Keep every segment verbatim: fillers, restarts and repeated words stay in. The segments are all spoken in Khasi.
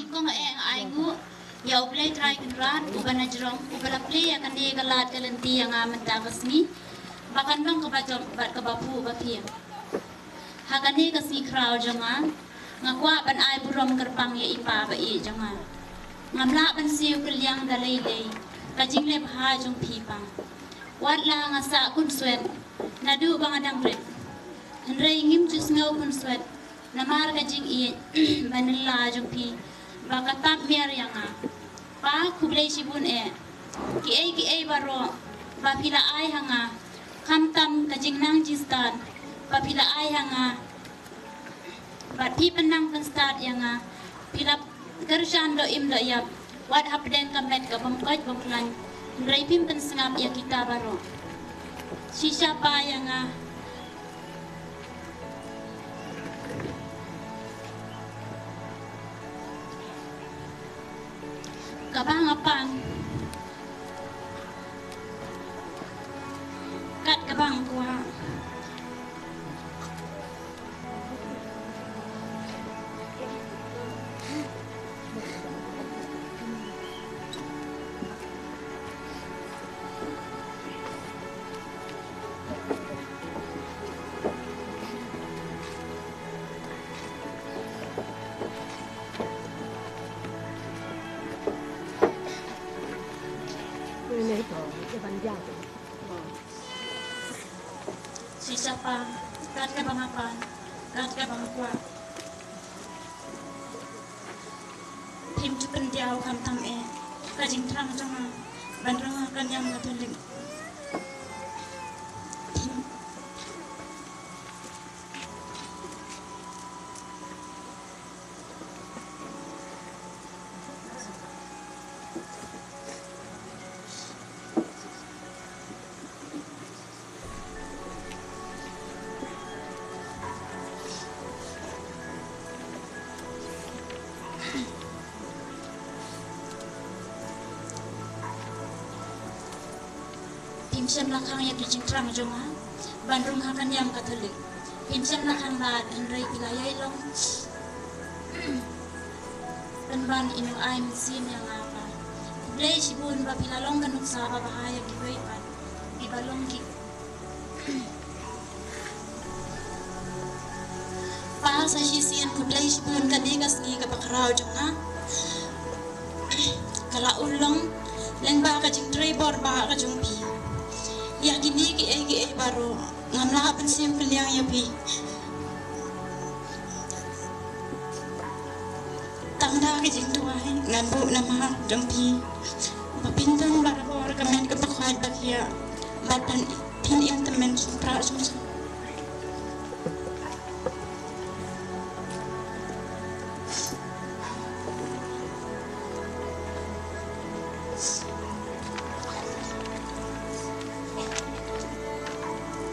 Kong eh nga ai nguh ïa U Blei Trai Kynrad uba na jrong, uba la plie ïa kane ka lad ka lynti ïa nga mynta ka sngi ba kan long kaba jop bad kaba phuh ba phi. Ha kane ka sngi khraw jong nga, nga kwah ban ai burom kyrpang ïa i pa ba ïeit jong nga. Ngam lah ban siew kylliang da lei lei ka jingleh bha jong phi pa. Wat la nga sah khunswet naduh ba nga dang rit, hynrei ngim ju sngew khunswet namar ka jingïeit ba nylla jong phi ba ka tap miar ïa nga. Pa, khublei shibun eh. Kiei kiei baroh ba phi la ai ha nga, khamtam ka jingnang jingstad ba phi la ai ha nga, bad phi pynnang pynstad ïa nga. Phi la kyrshan doh im doh ïap wat hapdeng ka met ka bym koit bym khlaiñ, hynrei phim pynsngap ïa kita baroh. Shisha pa ïa nga, kaba nga pan, kat kaba nga kwah. Shisha pa, kat kaba nga pan, kat kaba nga kwah. Phim ju pyndiaw khamtam eh ka jingthrang jong nga ban rung ha ka niam Katholik. Phim shym la khang ïa ki jingthrang jong nga ban rung ha ka niam Katholik. Phim shym la khang lad, hynrei phi la ïai long pynban i nongai mynsiem ïa nga pa. Khublei shibun ba phi la long ka nuksa babha ïa kiwei pat kiba long ki Pa, sa shisien khublei shibun kane ka sngi kaba khraw jong nga. Ka la urlong lyngba ka jingtrei bor ba ka jong phi. Ïa kine kiei kiei baroh ngam lah ban siew kylliang ïa phi. Tang da ka jingduwai ngan buh namar jong phi ba phin don barabor ka met kaba khraw ba khiah bad ban phin im tymmen sha pra sha.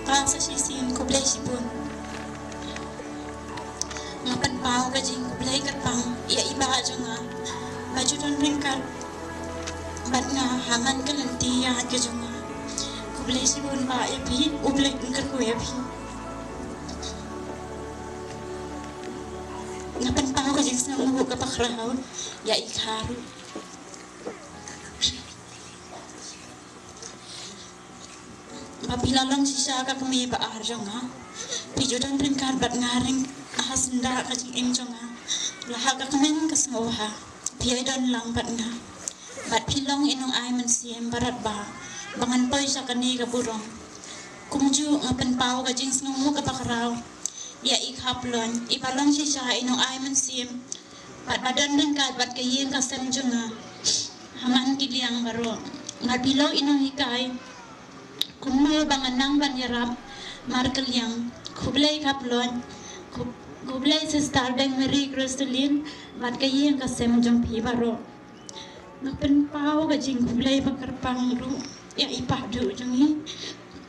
Tang sa shisien khublei shibun. Nga pynpaw ka jingkhublei kyrpang ïa i bah jong nga ba ju don ryngkat bad nga ha man ka lynti ïa ka jong nga. Khublei shibun bah ïa phi, U Blei un kyrkhu ïa phi. Nga pynpaw ka jingsngewnguh kaba khraw ïa i kha ruh. Ba phi la long shisha ka kmie ba ar jong nga. Phi ju don ryngkat bad nga ryngkat ha syndah ka jingim jong nga. La ha ka kmen ka sngewbha phi ïai don lang bad nga. Bad phi long i nongai mynsiem baroh ba ba ngan poi sha kane ka burom. Kumjuh nga pynpaw ka jingsngewnguh kaba khraw ïa i Khaploiñ, iba long shisha i nongai mynsiem bad ba don ryngkat bad ka ïing ka sem jong nga ha man ki liang baroh. Bad phi long i nonghikai kumno ba nga nang ban ïarap markylliang. Khublei Khaploiñ, khub-, khublei Sister Dame Mary Christalin bad ka ïing ka sem jong phi baroh. Nga pynpaw ka jingkhublei ba kyrpang ruh ïa i Pahduh jong ngi,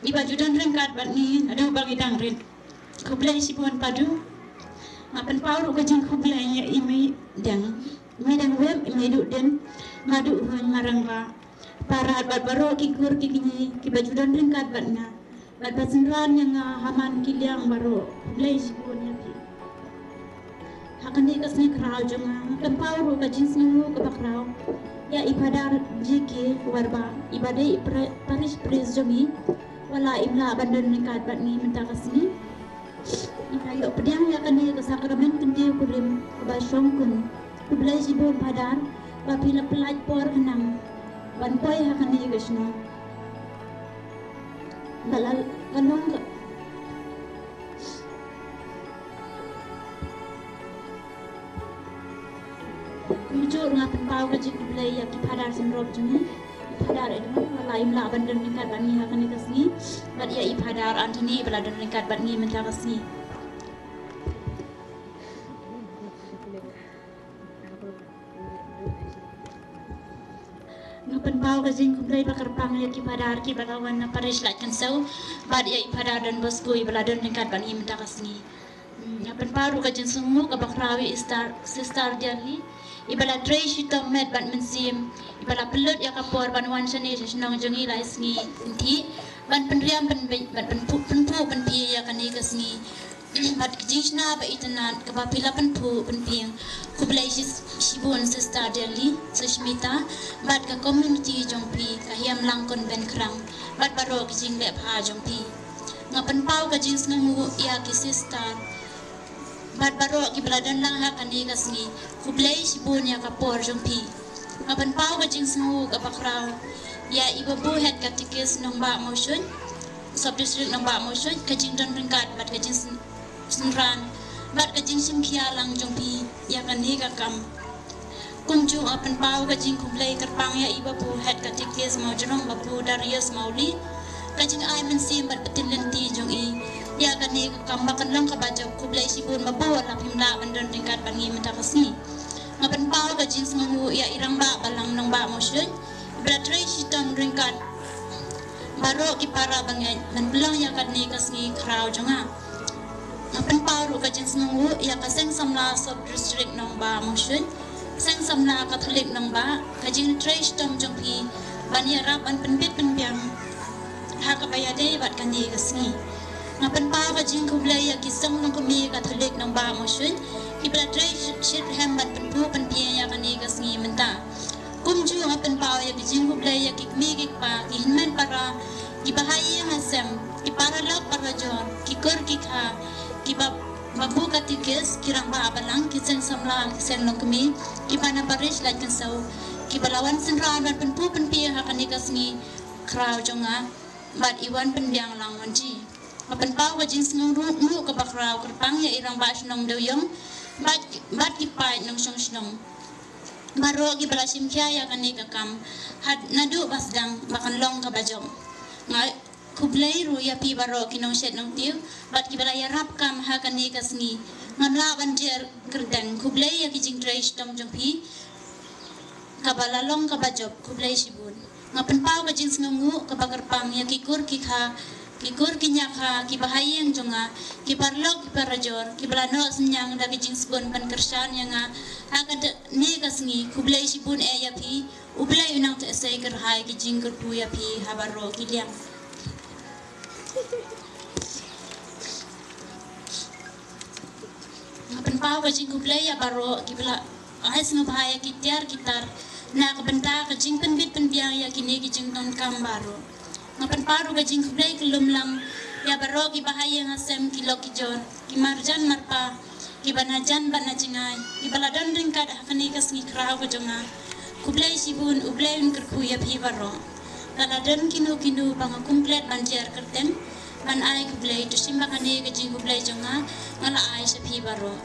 iba ju don ryngkat bad ngi naduh ba ngi dang rit. Khublei shibun Pahduh. Nga pynpaw ruh ka jingkhublei ïa i Mei Deng, Mei Deng Wem, i Mei Duh Dien, Maduh Huiñ, Marang Bah, Parat bad baroh ki kur ki kñi kiba ju don ryngkat bad nga bad ba synran ïa nga ha man ki liang baroh. Khublei shibun ïa phi. Kane ka sngi khraw jong nga, nga pynpaw ruh ka jingsngewnguh kaba khraw ïa i Phadar J K Warbah, iba dei i pre-, parish priest jong ngi, wat la im lah ban don ryngkat bad ngi mynta ka sngi. Nga ïoh pdiang ïa kane ka sakramen kyntiew kurim kaba shongkun. Khublei shibun Phadar, ba phi la pynlait por khnang ban poi ha kane ka shnong. Ba la, ka long ka Kumjuh nga pynpaw ka jingkhublei ïa ki Phadar synrop jong ngi, i Phadar Edmund, ba la im lah ban don ryngkat bad ngi ha kane ka sngi, bad ïa i Phadar Anthony, ba la don ryngkat bad ngi mynta ka sngi. Nga pynpaw ka jingkhublei ba kyrpang ïa ki Phadar kiba la wan na parish Laitkynsew, bad ïa i Phadar Don Bosco, iba la don ryngkat bad ngi mynta ka sngi. Nga pynpaw ruh ka jingsngewnguh kaba khraw ïa i Sister, Sister Diarly, iba la trei shitom met bad mynsiem, iba la pynlut ïa ka por ban wan shane sha shnong jong ngi lai sngi nti, ban pynriam pynbeit, ban pynphuh, pynphuh pynphieng ïa kane ka sngi. Bad ka jingshna ba itynnad kaba phi la pynphuh pynphieng. Khublei shi-, shibun Sister Diarly, Sushmita, bad ka community jong phi, ka Hiamlang Convent Krang, bad baroh ki jingleh bha jong phi. Nga pynpaw ka jingsngewnguh ïa ki sister bad baroh kiba la don lang ha kane ka sngi. Khublei shibun ïa ka por jong phi. Nga pynpaw ka jingsngewnguh kaba khraw ïa i Babu Head Catechist Nongbah Mawshun, Sub District Nongbah Mawshun, ka jingdon ryngkat bad ka jingsyn-, synran bad ka jingshimkhia lang jong phi ïa kane ka kam. Kumjuh nga pynpaw ka jingkhublei kyrpang ïa i Babu Head Catechist Mawjrong, Babu Darius Mawlieh, ka jingai mynsiem bad ka jingpynlynti jong i ïa kane ka kam ba kan long kaba jop. Khublei shibun Babu, wat la phim lah ban don ryngkat bad ngi mynta ka sngi. Nga pynpaw ka jingsngewnguh ïa i Rangbah Balang Nongbah Mawshun, iba la trei shitom ryngkat baroh ki para bangeit ban pynlong ïa kane ka sngi khraw jong nga. Nga pynpaw ruh ka jingsngewnguh ïa ka Seng Samla Sub District Nongbah Mawshun, Seng Samla Katholik Nongbah, ka jingtrei shitom jong phi ban ïarap ban pynbit pynbiang ha kaba ïadei bad kane ka sngi. Nga pynpaw ka jingkhublei ïa ki Seng Longkmie Katholik Nongbah Mawshun, kiba la trei shit rhem ban pynphuh pynphieng ïa kane ka sngi mynta. Kumjuh nga pynpaw ïa ki jingkhublei ïa ki kmie ki kpa, ki hynmen para, ki bahaïing hasem, ki paralok parajor, ki kur ki kha, ki ba-, Babu Catechist, ki Rangbah Balang, ki Seng Samla, ki Seng Longkmie, kiba na parish Laitkynsew, kiba la wan synran ban pynphuh pynphieng ha kane ka sngi khraw jong nga, bad i wan pynbiang lang wan ji. Nga pynpaw ka jingsngewnguh kaba khraw kyrpang ïa i Rangbah Shnong Dewiong, bad, bad ki paid nongshong shnong baroh kiba la shimkhia ïa kane ka kam, haduh naduh ba sdang ba kan long kaba jop. Nga khublei ruh ïa phi baroh ki nongshet nongtiew bad kiba la ïarap kam ha kane ka sngi. Ngam lah ban jer kyrteng. Khublei ïa ki jingtrei shitom jong phi kaba la long kaba jop. Khublei shibun. Nga pynpaw ka jingsngewnguh kaba kyrpang ïa ki kur ki kha, ki kur ki ñiah kha, ki bahaïing jong nga, ki paralok ki parajor, kiba la noh synñiang da ki jingsbun ban kyrshan ïa nga ha kane ka sngi. Khublei shibun eh ïa phi. U Blei u nang teh sei kyrhai ki jingkyrkhu ïa phi ha baroh ki liang. Nga pynpaw ka jingkhublei ïa baroh kiba la ai sngewbha ïa ki tiar ki tar na ka bynta ka jingpynbit pynbiang ïa kine ki jingdonkam baroh. Nga pynpaw ruh ka jingkhublei kyllum lang ïa baroh ki bahaïing hasem, ki lok ki jor, ki marjan marpa, kiba na jan bad na jngai, kiba la don ryngkat ha kane ka sngi khraw ka jong nga. Khublei shibun, U Blei un kyrkhu ïa phi baroh. Lada don kino kino ba nga kum klet ban jer kyrteng, ban ai khublei, to shim ba kane ka jingkhublei jong nga nga la ai sha phi baroh.